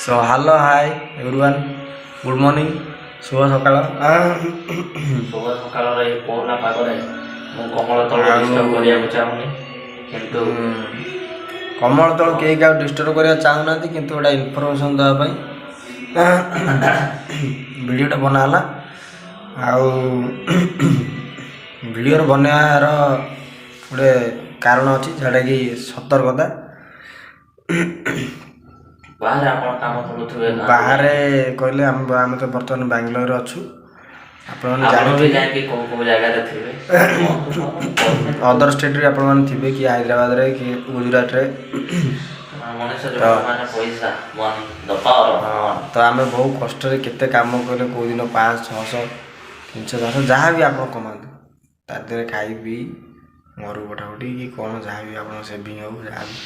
So hello, hi everyone, good morning, ଶୁଭ ସକାଳ। ଶୁଭ ସକାଳର ଏଇ କୋହଲା ପାଗରେ ମୁଁ କମଳ ତଳୁ ଡିଷ୍ଟର୍ବ କରିବାକୁ ଚାହୁଁନି, କିନ୍ତୁ କମଳ ତଳୁ କେହି କାହାକୁ ଡିଷ୍ଟର୍ବ କରିବାକୁ ଚାହୁଁନାହାନ୍ତି, କିନ୍ତୁ ଗୋଟେ ଇନଫର୍ମେସନ୍ ଦେବା ପାଇଁ ଭିଡ଼ିଓଟା ବନା ହେଲା। ଆଉ ଭିଡ଼ିଓର ବନେଇବାର ଗୋଟେ କାରଣ ଅଛି, ଯେଉଁଟାକି ସତର୍କତା। ବାହାରେ ଆପଣ କାମ କରୁଥିବେ ନା? ବାହାରେ କହିଲେ ଆମେ ତ ବର୍ତ୍ତମାନ ବାଙ୍ଗାଲୋରରେ ଅଛୁ। ଆପଣମାନେ ଆପଣ ବି ଜାଣିଥିବେ। ଯାଇକି କୋଉ କୋଉ ଜାଗାରେ ଥିବେ। ଅଦର ଷ୍ଟେଟ୍ରେ ଆପଣମାନେ ଥିବେ କି ହାଇଦ୍ରାବାଦରେ କି ଗୁଜୁରାଟରେ। ମଣିଷ ଜୀବନ ମାନେ ପଇସା, ମନି ଦ ପାୱାର। ହଁ, ତ ଆମେ ବହୁ କଷ୍ଟରେ କେତେ କାମ କଲେ, କେଉଁ ଦିନ 500, 600, 300, 400, ଯାହା ବି ଆପଣ କମାନ୍ତୁ, ତା ଦେହରେ ଖାଇ ପିଇ ଘରକୁ ପଠାପଠି କି କ'ଣ, ଯାହା ବି ଆପଣ ସେଭିଂ ହଉ, ଯାହା ବି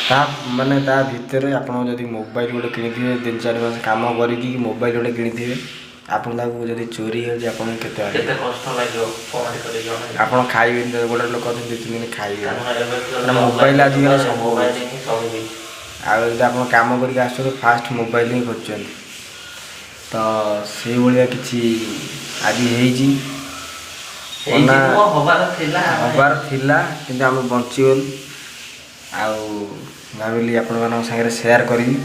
ତା ମାନେ ତା ଭିତରେ ଆପଣ ଯଦି ମୋବାଇଲ ଗୋଟେ କିଣିଥିବେ, 3-4 ମାସ କାମ କରିକି ମୋବାଇଲ ଗୋଟେ କିଣିଥିବେ, ଆପଣ ତାକୁ ଯଦି ଚୋରି ହେଉଛି, ଆପଣଙ୍କୁ କେତେ ବାଧିବ? କେତେ କଷ୍ଟ ଲାଗିବ, କମେଣ୍ଟ କରି ଜଣାଇବେ। ଆପଣ ଖାଇବେନି। ଗୋଟେ ଲୋକ ଅଛନ୍ତି, 2-3 ଦିନ ଖାଇବେନି। କାରଣ ଏବେ କାରଣ ମୋବାଇଲ ଆଜିକାଲି ସବୁ। ମୋବାଇଲ ହିଁ ସବୁ କିଛି। ଆଉ ଯଦି ଆପଣ କାମ କରିକି ଆସୁଛନ୍ତି, ଫାଷ୍ଟ ମୋବାଇଲ ହିଁ ଖୋଜୁଛନ୍ତି। ତ ସେଇଭଳିଆ କିଛି ଆଜି ହେଇଛି। ହେଇଛି ନୁହଁ, ହବାର ଥିଲା। ହବାର ଥିଲା, କିନ୍ତୁ ଆମେ ବଞ୍ଚିଗଲୁ। ଆଉ ଭାବିଲି ଆପଣମାନଙ୍କ ସାଙ୍ଗରେ ସେୟାର କରିବି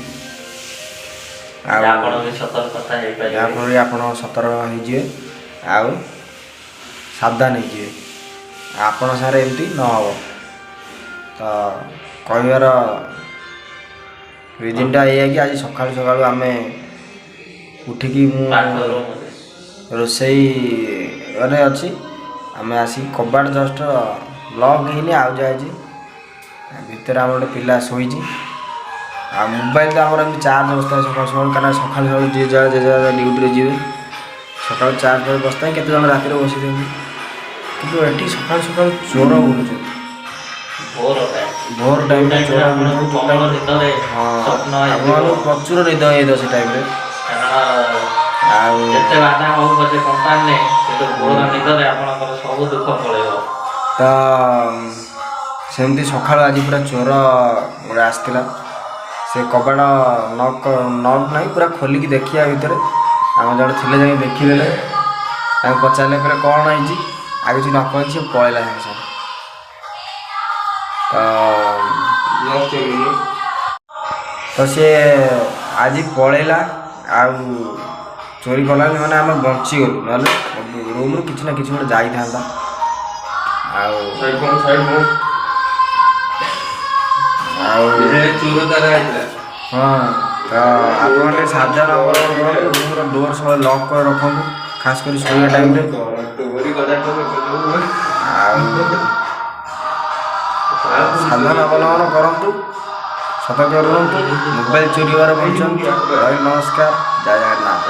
ଆଉ ଆପଣ ବି ସତର୍କତା ହେଇପାରିବେ। ଯାହାଫଳରେ ଆପଣ ସତର୍କ ହେଇଯିବେ ଆଉ ସାବଧାନ ହେଇଯିବେ, ଆପଣ ସାଙ୍ଗରେ ଏମିତି ନ ହେବ। ତ କହିବାର ରିଜନ୍ଟା ଏଇଆ କି ଆଜି ସକାଳୁ ସକାଳୁ ଆମେ ଉଠିକି ମୁଁ ପାଖ ରୁମରେ ରୋଷେଇ ଘରେ ଅଛି। ଆମେ ଆସିକି କବାଟ ଜଷ୍ଟ ଲକ୍ ହେଇନି, ଆଉ ଯାଇଛି। ଭିତରେ ଆମର ଗୋଟେ ପିଲା ଶୋଇଛି। ଆଉ ମୋବାଇଲ ତ ଆମର ଏମିତି ଚାର୍ଜ ବସିଥାଏ ସକାଳୁ ସକାଳୁ, କାରଣ ସକାଳୁ ସକାଳୁ ଯିଏ ଯାହା ଯେ ଯାହା ଡ୍ୟୁଟିରେ ଯିବେ, ସକାଳୁ ଚାର୍ଜ କରି ବସିଥାଏ। କେତେ ଜଣ ରାତିରେ ବସିଥାନ୍ତି, କିନ୍ତୁ ଏଠି ସକାଳୁ ସକାଳୁ ଚୋର ବୁଲୁଛନ୍ତି। ଭୋର ଟାଇମ୍। ଭୋର ଟାଇମ୍ରେ ଚୋର ଆପଣଙ୍କୁ ବୁଲୁଛନ୍ତି। କମଳ ନିଦରେ ସ୍ୱପ୍ନ ହେଇଯିବ। ଆପଣମାନଙ୍କୁ ପ୍ରଚୁର ନିଦ ହେଇଯାଇଥିବ ସେ ଟାଇମ୍ରେ। କାରଣ ଆଉ ଯେତେ ବାଧା ହଉ ପଛେ କମ୍ପାନୀରେ, କିନ୍ତୁ ଭୋର ନିଦରେ ଆପଣଙ୍କର ସବୁ ଦୁଃଖ ପଳେଇବ। ତ ସେମିତି ସକାଳୁ ଆଜି ପୁରା ଚୋର ଗୋଟେ ଆସିଥିଲା। ସେ କବାଟ ନକ୍ ନକ୍ ନାହିଁ, ପୁରା ଖୋଲିକି ଦେଖିବା ଭିତରେ ଆମ ଜଣେ ଥିଲେ, ଯାଇକି ଦେଖିଦେଲେ। ତାଙ୍କୁ ପଚାରିଲେ, କହିଲେ କ'ଣ ହେଇଛି? ଆଉ କିଛି ନ କହିକି ସେ ପଳେଇଲା ସାଙ୍ଗେ ସାଙ୍ଗେ। ତ ସିଏ ଆଜି ପଳେଇଲା ଆଉ ଚୋରି କଲାନି, ମାନେ ଆମେ ବଞ୍ଚିଗଲୁ। ନହେଲେ ରୁମ୍ରୁ କିଛି ନା କିଛି ଗୋଟେ ଯାଇଥାନ୍ତା। ଆଉ ଆଉ ଚୋର ତାର ହେଇଥିଲା। ହଁ, ତ ଆପଣ ଟିକେ ସାବଧାନ ଅବଲମ୍ବନ କରନ୍ତୁ। ରୁମ୍ର ଡୋର୍ ସବୁବେଳେ ଲକ୍ କରି ରଖନ୍ତୁ, ଖାସ କରି ଶୋଇବା ଟାଇମ୍ରେ। ତୋରି କଥା ତ। ଆଉ ସାବଧାନ ଅବଲମ୍ବନ କରନ୍ତୁ, ସତର୍କ ରୁହନ୍ତୁ, ମୋବାଇଲ ଚୋରି ହେବାରେ ବଞ୍ଚନ୍ତୁ। ରହିଲି, ନମସ୍କାର, ଜୟ ଜଗନ୍ନାଥ।